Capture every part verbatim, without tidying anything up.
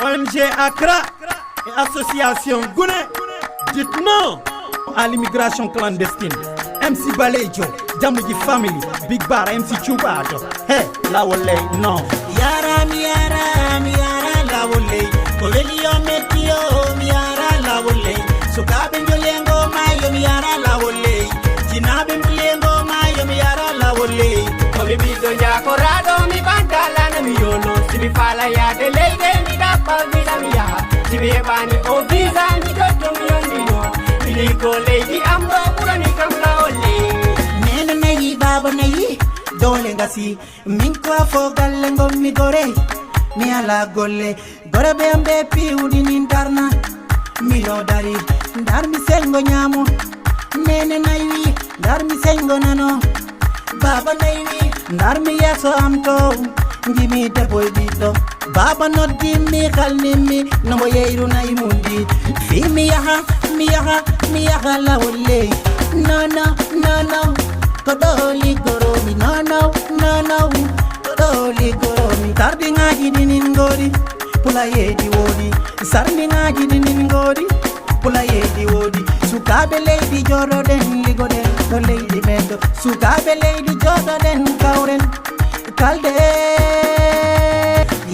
O N G Accra et association Gune, dites non à l'immigration clandestine. M C Balejo, Jamuji Family, Big Bar, M C Cubato. Hey, lawol ley, non. Yara mi yara, mi yara lawol ley. Ko weli yo metti yo, mi yara lawol ley. Sukaaɓe njolengo maayo, mi yara lawol ley. Jinaaɓe mbulengo maayo, mi yara lawol ley. Ko mi ɓiɗɗo njakoraaɗo, mi ɓanta lana mi yolo. Si mi faala yaade leyɗe, mi ɗaɓɓa visa mi yaha. Si mi heɓaani o visa, mi jotto mi yondino. Mi ligo leydi am ɗo ɓurani kam lawol ley. Nene nayi, baaba nayi, doole ngasi. Min ko afo galle ngon mi gore. Mi ala golle. Gore ɓe am ɓe piwɗi nin darna. Mi yo dari. Ndar mi sengo ñaamo. Nene nayi, ndar mi sengo nano. Baaba nayi, ndar mi yeeso am to. Ngimi debbo e ɓiɗɗo. Baaba noddi mi, halni mi, no mo yeyru nayi mundi. Fi mi yaha, mi yaha, mi yaha lawol ley. No, no, no, no. Ko ɗo liggoro mi. No, no, no, no. Ko ɗo liggoro mi. Sardiŋaaji ɗinin ngoodi, pulayeeji woodi. Sardiŋaaji ɗinin ngoodi, pulayeeji woodi. Sukaaɓe leydi jooɗoɗen, ligoɗen ɗo leydi men ɗo. Sukaaɓe leydi jooɗoɗen, kawren, kalde.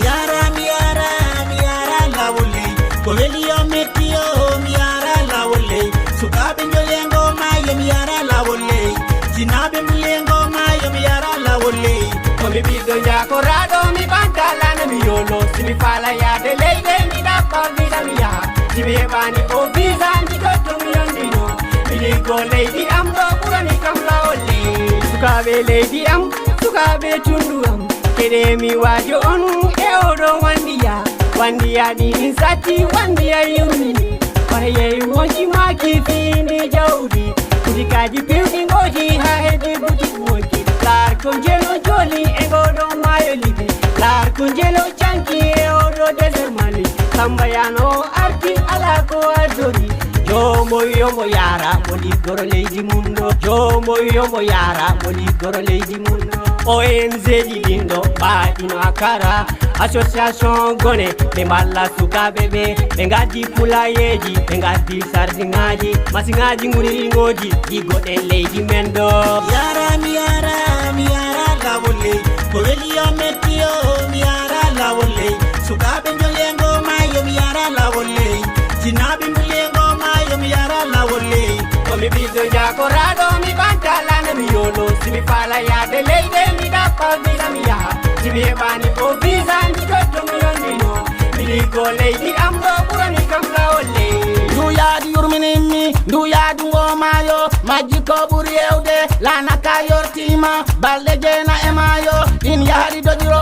Yara mi yara, mi yara lawol ley. Ko weli yo metti yo, mi yara lawol ley. Sukaaɓe njolengo maayo, mi yara lawol ley. Jinaaɓe mbulengo maayo, mi yara lawol ley. Ko mi ɓiɗɗo njakoraaɗo, mi ɓanta lana mi yolo. Si mi faala yaade leyɗe, mi ɗaɓɓa visa mi yaha. Si mi heɓaani o visa, mi jotto mi yondino. Mi ligo leydi am ɗo ɓurani kam lawol ley. Sukaaɓe leydi am, sukaaɓe tundu am. Keɗe mi waajo on e oɗo wandiya. Wandiya ɗi in satti, wandiya yurmini. Wara yeyi wonji maaki fiindi jawdi. Kudikaaji piwɗi ngoji haa heddi butik wonji. Laar ko njelo joli e ngoɗo maayo Libi. Laar ko njelo canki e oɗo désert Mali. Samba Yano arti ala ko addori. Yo mo, yo mo yara, mo liggoro leydi mum ɗo. Yo mo, yo mo yara, mo liggoro leydi mum ɗo. O N G ji ɗin ɗo, ɓaaɗino a kara. Association Gone, ɓe mballa sukaaɓe ɓe. Ɓe ngaddi pulayeeji, ɓe ngaddi sardiŋaaji. Masiŋaaji nguri ngoji, ɗi goɗe leydi men ɗo. Yara mi yara, mi yara lawol ley. Ko weli yo metti yo, mi yara lawol ley. Sukaaɓe njolengo maayo, mi yara lawol ley. Jinaaɓe mbulengo maayo, mi yara lawol ley. Ko mi ɓiɗɗo njakoraaɗo, mi ɓanta lana mi yolo. Si mi faala yaade leyɗe, mi ɗaɓɓa visa mi yaha. Si mi heɓaani o visa, mi jotto mi yondino. Mi ligo leydi am ɗo ɓurani kam lawol ley. Ndu yaadi yurminimmi, ndu yaadu ngo maayo. Majji ko ɓuri hewde, laana ka yortiima. Balɗe jeena e maayo, ɗin yahri doƴiro.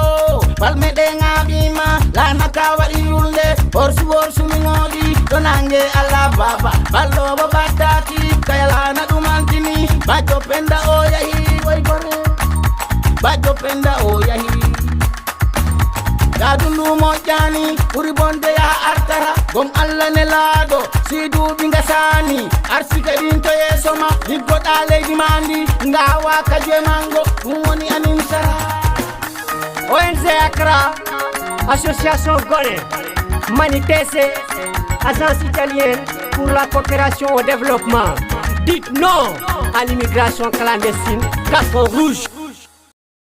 Balme ɗe ŋaaɓiima, laana ka waɗi yulnde. Worsu worsu mi ŋooɗi, ɗo nange Alla baaba. Balɗo bo battaaki, kaya laana ɗum antini. Bajjo Penda o yahi, woy gore. Bajjo Penda o yahi. Yaadu ndu moƴƴaani, ɓuri bonde yaha artata. Gom Alla nelaaɗo, si duuɓi ngasaani. Arsike ɗin to yeeso ma, liggoɗaa leydi ma ndi. Ngaawa ka juwe mango, ɗum woni anin sara. O N G Accra, Association Gone, Mani T C, Agence Italienne pour la Coopération au Développement. Dites non à l'immigration clandestine, carton rouge.